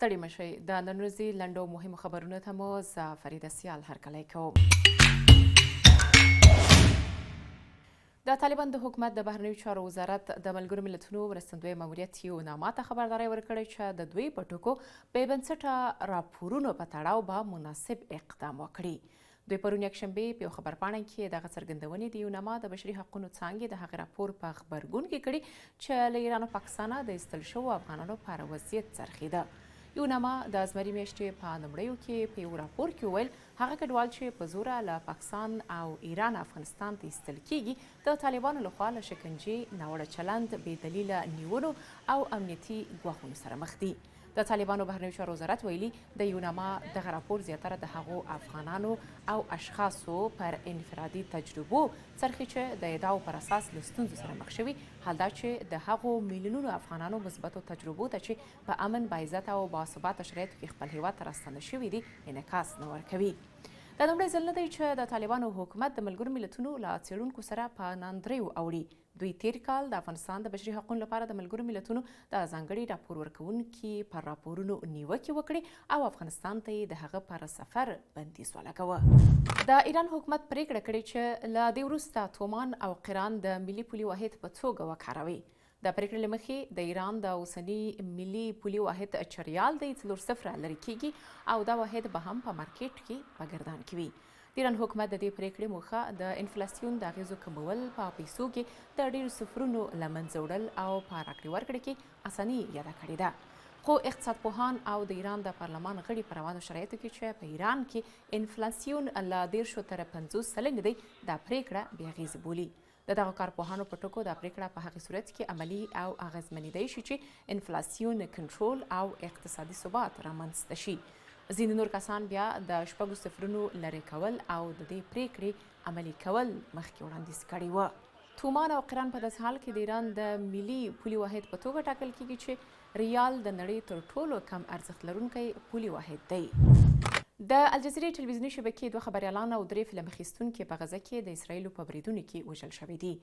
ستړي مه شئ، د نن ورځې لنډو مهمو خبرونو ته مو زه فریده سیال هرکلی کوم. د طالبان د حکومت د بهرنیو چارو وزارت د ملګرو ملتونو مرستندوی ماموریت یو ناما ته خبرداری ورکړی چې د دوی په ټکو بې بنسټه راپورونو په تړاو به مناسب اقدام وکړي. دوی پرون یکشنبه په یو خبرپاڼه کې دغه څرګندونې د یوناما د بشري حقونو څانګې د هغه راپور په غبرګون کې کړي چې له ایران او پاکستانه د ایستل شوو افغانانو پر وضعیت څرخېده. یوناما د زمري میاشتې په لومړیو کې په یو راپور کې وویل، هغه کډوال چې په زوره له پاکستان او ایرانه افغانستان ته ایستل کېږي، د طالبانو له خوا له شکنجې، ناوړه چلند، بې دلیله نیونو او امنیتي ګواښونو سره مخ دي. د طالبانو بهرنیو چارو وزارت ویلي، د یوناما دغه راپور زیاتره د هغو افغانانو او اشخاصو پر انفرادي تجربو څرخي چې د ادعاو پر اساس له ستونزو سره مخ شوي، حال دا چې د هغو میلیونونو افغانانو مثبتو تجربو ته چې په امن، باعزته او باثباته شرایطو کې خپل هېواد ته راستانه شوي دي، انعکاس نه ورکوي. دا لومړی ځل نه دی چې د طالبانو حکومت د ملګرو ملتونو له څېړونکو سره په ناندریو اوړي. دوی تېر کال د افغانستان د بشري حقونو لپاره د ملګرو ملتونو د ځانګړي راپور ورکوونکي پر راپورونو نیوکې وکړې او افغانستان ته یې د هغه پر سفر بندیز ولګوه. د ایران حکومت پرېکړه کړې چې له دې وروسته تومان او قران د ملي پولي واحد په توګه وکاروي. د پرېکړې له مخې د ایران د اوسني ملي پولي واحد چې ریال دی څلور صفره لرې کېږي او دا واحد به هم په مارکېټ کې په ګردان کې وي. د ایران حکومت د دې پرېکړې موخه د انفلاسیون د اغېزو کمول، په پیسو کې د ډېرو صفرونو له منځه وړل او په راکړې ورکړې کې اساني یاده کړې ده. خو اقتصاد پوهان او د ایران د پارلمان غړي په روانو شرایطو کې چې په ایران کې انفلاسیون له دېرشو تر 50 سلنې دی، دا پرېکړه بې اغېزې بولي. د دغو کارپوهانو په ټکو دا پرېکړه په هغې صورت کې عملي او اغېزمنېدای شي چې انفلاسیون کنټرول او اقتصادي ثبات رامنځته شي. ځینې نور کسان بیا د شپږو صفرونو لرې کول او د دې پرېکړې عملي کول مخکې وړاندیز کړي و. تومان او قران په داسې حال کې د ایران د ملي پولي واحد په توګه ټاکل کېږي چې ریال د نړۍ تر ټولو کم ارزښت لرونکی پولي واحد دی. د الجزیرې ټلویزیوني شبکې دوه خبریالان او درې فلم اخیستونکي په غزه کې د اسراییلو په بریدونو کې وژل شوي دي.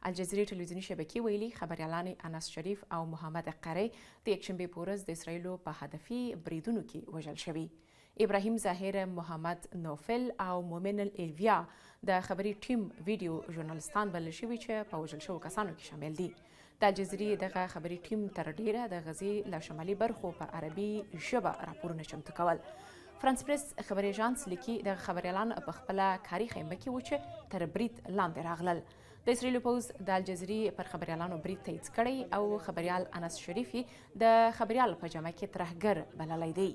الجزیرې ټلویزیوني شبکې ویلي، خبریالان یې انس شریف او محمد قرې د یکشنبې په ورځ د اسراییلو په هدفي بریدونو کې وژل شوي. ابراهیم ظاهر، محمد نوفل او مومن الایویا د خبري ټیم ویډیو ژورنالستان بلل شوي چې په وژل شوو کسانو کې شامل دي. د الجزیرې دغه خبري ټیم تر ډیره د غزې له شمالي برخو په عربي ژبه راپورونه چمتو کول. فرانس پریس خبري اژانس لیکي، دغه خبریالان په خپله کاري خیمه کې وو چې تر برید لاندې راغلل. د اسراییل پوځ د الجزیرې پر خبریالانو برید تایید کړی او خبریال انس شریف یې د خبریال په جامه کې ترهګر بللی دی.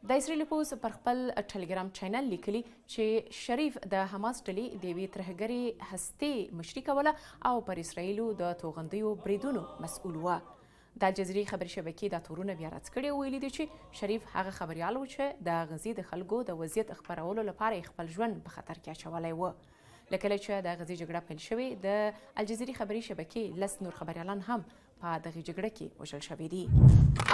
د اسراییل پوځ پر خپل ټلګرام چینل لیکلي چې شریف د حماس ډلې د یوې ترهګرې هستې مشري کوله او پر اسراییلو د توغندیو بریدونو مسؤل و. د الجزیرې خبري شبکې دا تورونه بیا رد کړي او ویلي دي چې شریف هغه خبریال و چې د غزې د خلکو د وضعیت خپرولو لپاره یې خپل ژوند په خطر کې اچولی و. له کله چې د غزې جګړه پیل شوې، د الجزیرې خبري شبکې لس نور خبریالان هم په دغې جګړه کې وژل شوي دي.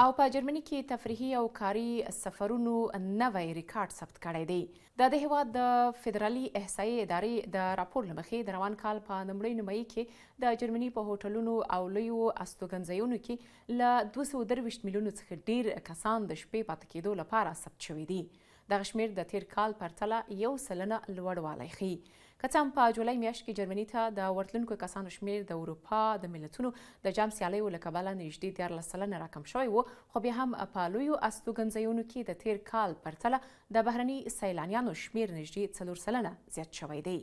او په جرمني کې تفریحي او کاري سفرونو نوی ریکارډ ثبت کړی دی. د دې هېواد د فدرالي احصایې ادارې د راپور له مخې، د روان کال په لومړۍ نیمایي کې د جرمني په هوټلونو او لویو استوګنځایونو کې له 223 میلیونو څخه ډېر کسان د شپې پاتې کېدو لپاره ثبت شوي دي. دغه شمېر د تېر کال پرتله 1% لوړوالی ښيي. که څه هم په جولای میاشت کې جرمني ته د ورتلونکو کسانو شمېر د اروپا د ملتونو د جام سیالیو له کبله نږدې 13% راکم شوی و، خو بیا هم په لویو استوګنځایونو کې د تېر کال پرتله د بهرني سیلانیانو شمېر نږدې 4% زیات شوی دی.